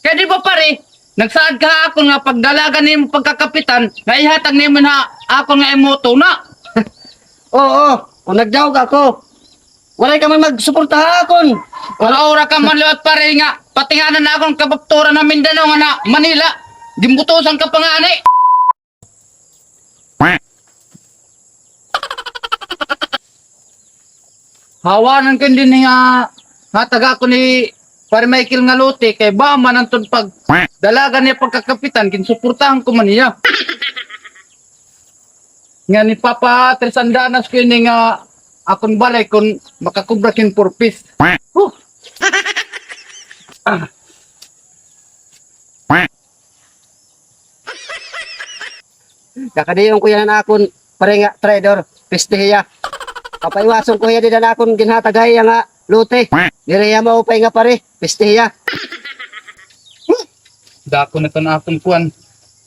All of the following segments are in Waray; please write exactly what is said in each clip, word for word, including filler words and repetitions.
Kay di ba, pare, nagsaad ka ha akon nga pagdalagan nimo pagkakapitan, nga ihatag nimo ha akon nga imo tuna? Oo, kung nagdaog ako, waray ka man magsuporta ha akon. Ura-ura ka man liwat, pare, nga patingala na akon kapapturan ha Mindanao nga na Manila. Ginbutusan ka pa ngani. Hawanan ko dinhi nga hatag ako ni Pare Michael nga lote, kay baka man anton pagdalagan niya pagkakapitan, ginsuportahan ko man niya. Nga ni Papa Tres Andanas ko ini nga akon balay kon makakubra kin purpis. Huh. Kakadayon ko yana han akon pare nga traidor, piste hiya. Papaiwason ko hiya dida han akon ginhatag ha iya nga lote. Diri hiya maupay nga pare, piste hiya. Dako na ito na akon kuan.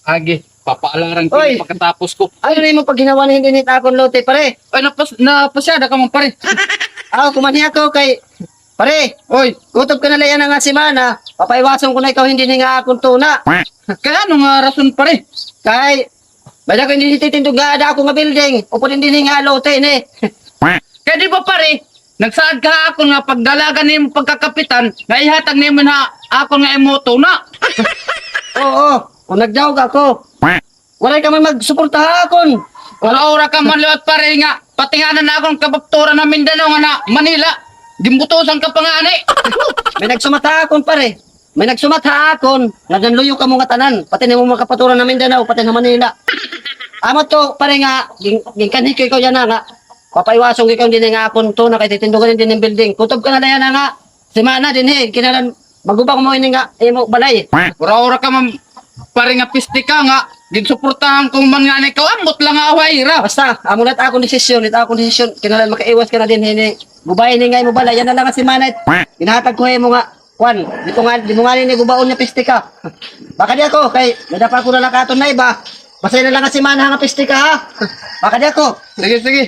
Agi, papaalaran ko Oy! Pagkatapos ko. Ano na imo paghinawanihin dinhi ha akon lote, pare? Ay, napas-, napasyada ka man, pare. Aw, kumanhi ako kay Pare, oy, kutob ka na la yana nga semana, papaiwason ko na ikaw dinhi ha akon tuna. Kay ano nga rason, pare? Kay, may dako ini titindog nga dako nga building, upod dinhi nga lote ini. Kay di ba, pare, nagsaad ka ha akon nga pagdalagan nimo pagkakapitan, nga ihatag nimo ha akon nga imo tuna? Oo, kung nagdaog ako. Waray ka man magsuporta ha akon. Ura-ura ka man liwat, pare, nga patingala na akon kapapturan ha Mindanao nga na Manila. Ginbutusan ka pa ngani. May nagsumat ha akon, pare. May nagsumat ha akon nga nanluyo kamo ngatanan. Pati nimo mga kapapturan ha Mindanao, pati ha Manila. Amo to, pare, nga gin-, ginkanhi ko ikaw yana nga papaiwason ko ikaw dinhi ha akon tuna kay titindogan dinhi building. Kutob ka na la yana nga semana dinhi, kinahanglan maguba mo ini nga imo balay. Ura-ura ka man, pare, nga piste ka nga ginsuportahan ko man ngani ikaw, ambot la nga awaira. Basta, amo na it akon desisyon, it akon desisyon, kinahanglan makaiwas ka na dinhi, guba ini nga imo balay, yana la nga semana it ginhatag ko ha imo nga kuan, di ko nga, di mo ngani ini gubaon nga piste ka. Makadi ako, kay may-ada pa ako nalakaton na iba. Basta yana la nga semana nga piste ka, ha? Makadi ako. Sige, sige.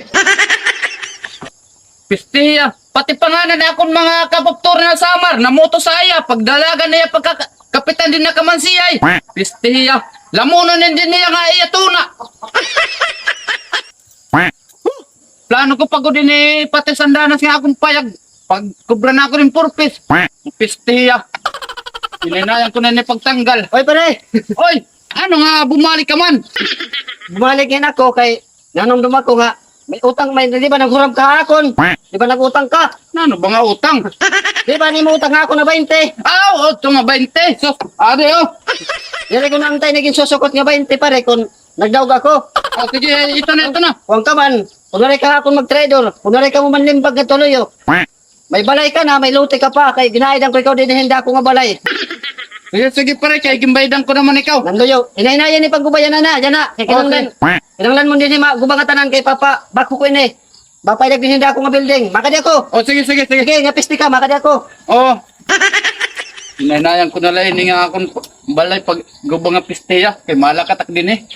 Piste hiya. Pati pa ngani an akon mga kapapturan ha Samar, namutos ha iya, pagdalagan niya pagkakapitan dinhi ha Kamansiyay. Piste hiya. Lamunon dinhi niya nga iya tuna. Plano ko pa gud ini pati sandanas nga akon payag. Pagkubra na ako hin purpis. Piste hiya. Hinay-hinayan ko na ini pagtanggal. Oy, pare! Oy! Ano nga bumalik ka man? Bumalik ngani ako kay nanumdom ako nga may utang, may, di ba naghuram ka ha akon? Di ba nag-utang ka? Nano ba nga utang? Di ba nimo utang ha akon nga baynte? Aw, oo, ito nga baynte. Sus, adi, oh. Diri ko na antay naging susukot nga baynte, pare, kon nagdaog ako. Oh, sige, ito na, ito na. Kuwan ka man, kunwari ka akon magtraidor, kunwari ka mo manlimbag nga tuluyo. May balay ka na, may lote ka pa, kay ginhaidan ko ikaw dinhi hin dako nga balay. Sige, sige, pare, kay ginbayadan ko naman ikaw. Nanluyo, hinay-hinay ini pagguba yana na, yana. Kay kinahanglan, okay, kinahanglan mo dinhi maguba ngatanan kay papa, bako ko ini. Mapailag dinhi hin dako nga building. Makadi ako. Oh, sige, sige, sige. Sige, nga piste ka, makadi ako. Oh. Hinay-hinayan ko na la ini nga akon balay pagguba nga piste hiya. Kay malakat ak dinhi.